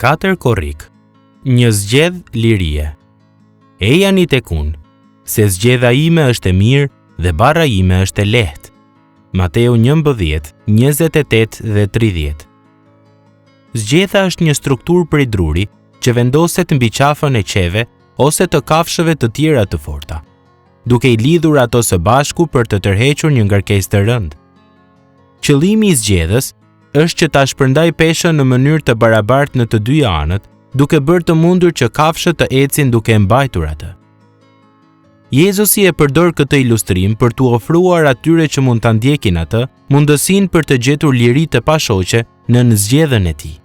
4 korrik. Një zgjedhë lirie. Ejani tek unë, se zgjedha ime është e mirë dhe barra ime është e lehtë. Mateu 11, 28 dhe 30. Zgjedha është një strukturë prej druri që vendoset mbi qafën e qeve ose të kafshëve të tjera të forta, duke i lidhur ato së bashku për të tërhequr një ngarkesë të rëndë. Qëllimi i zgjedhës është që ta shpërndajë peshën në mënyrë të barabartë në të dyja anët, duke bërë të mundur që kafshët të ecin duke e mbajtur atë. Jezusi e përdor këtë ilustrim për t'u ofruar atyre që mund ta ndjekin atë, mundësinë për të gjetur liri të pashoqe nën zgjedhën e tij.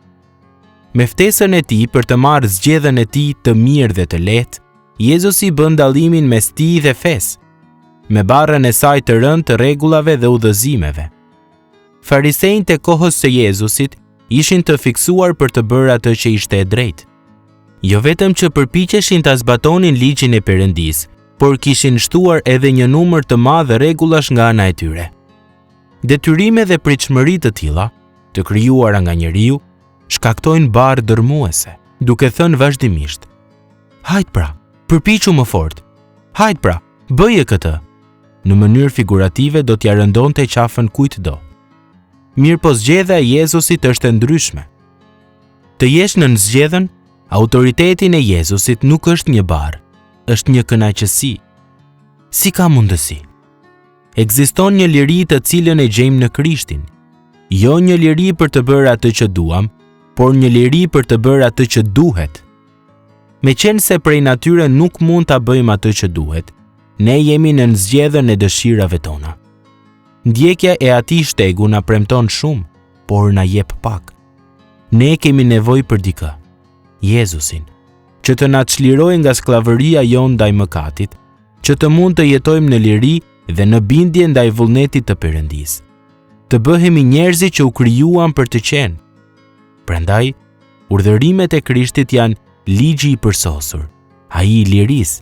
Me ftesën e tij për të marrë zgjedhën e tij të mirë dhe të lehtë, Jezusi bën dallimin mes tij dhe fesë, me barrën e saj të rëndë të rregullave dhe udhëzimeve. Farisenjtë e kohës së Jezusit ishin të fiksuar për të bërë atë që ishte e drejtë. Jo vetëm që përpiqeshin ta zbatonin ligjin e Perëndisë, por kishin shtuar edhe një numër të madh rregullash nga ana e tyre. Detyrime dhe pritshmëri të tilla, të krijuara nga njeriu, shkaktojnë barrë dërrmuese, duke thënë vazhdimisht: Hajt pra, përpiqu më fort. Hajt pra, bëje këtë. Në mënyrë figurative do t'ia rëndonte qafën kujtdo. Mirëpo zgjedha e Jezusit është e ndryshme. Të jesh nën zgjedhën, autoritetin e Jezusit nuk është një barrë, është një kënaqësi. Si ka mundësi? Ekziston një liri të cilën e gjejmë në Krishtin. Jo një liri për të bërë atë që duam, por një liri për të bërë atë që duhet. Meqenëse prej natyre nuk mund ta bëjmë atë që duhet, ne jemi nën zgjedhën e dëshirave tona. Ndjekja e atij shtegu na premton shumë, por na jep pak. Ne kemi nevojë për dikë, Jezusin, që të na çlirojë nga skllavëria jonë ndaj mëkatit, që të mund të jetojmë në liri dhe në bindje ndaj vullnetit të Perëndisë. Të bëhemi njerëzit që u krijuam për të qenë. Prandaj, urdhërimet e Krishtit janë ligji i përsosur, ai i lirisë,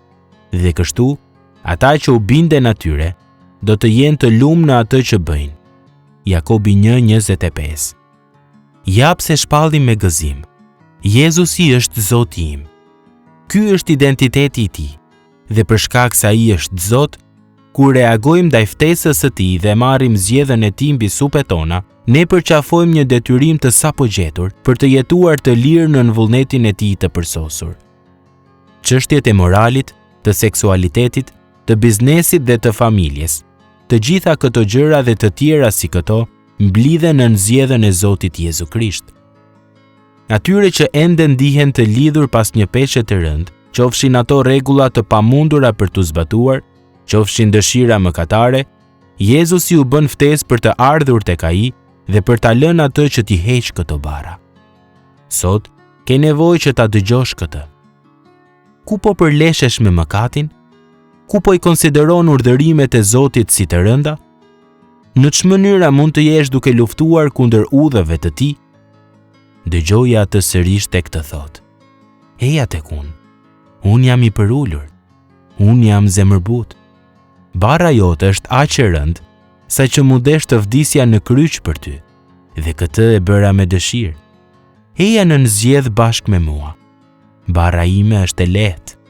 dhe kështu, ata që u binden atyre, do të jenë të lumë në atë që bëjnë. Jakobi 1:25 Ja pse shpallim me gëzim. Jezusi është Zoti im. Ky është identiteti i tij. Dhe për shkak se ai është Zot, kur reagojmë ndaj ftesës së tij dhe marrim zgjedhën e tij mbi supet tona, ne përqafojmë një detyrim të sapogjetur për të jetuar të lirë nën vullnetin e tij të përsosur. Çështjet e moralit, të seksualitetit, të biznesit dhe të familjes, të gjitha këto gjëra dhe të tjera si këto, mblidhen nën zgjedhën e Zotit Jezu Krisht. Atyre që ende ndihen të lidhur pas një peshe të rëndë, qofshin ato rregulla të pamundura për t'u zbatuar, qofshin dëshira mëkatare, Jezusi u bën ftesë për të ardhur tek ai dhe për ta lënë atë që t'i heqë këto barra. Sot ke nevojë që ta dëgjosh këtë. Ku po përleshesh me mëkatin? Ku po i konsideron urdhërimet e Zotit si të rënda? Në ç'mënyra mund të jesh duke luftuar kundër udhëve të tij? Dëgjoje atë sërish tek të thotë. Eja tek unë. Unë jam i përulur. Unë jam zemërbutë. Barra jote është aq e rëndë, saqë m'u desh të vdisja në kryq për ty, dhe këtë e bëra me dëshirë. Eja nën zgjedhë bashkë me mua. Barra ime është e lehtë.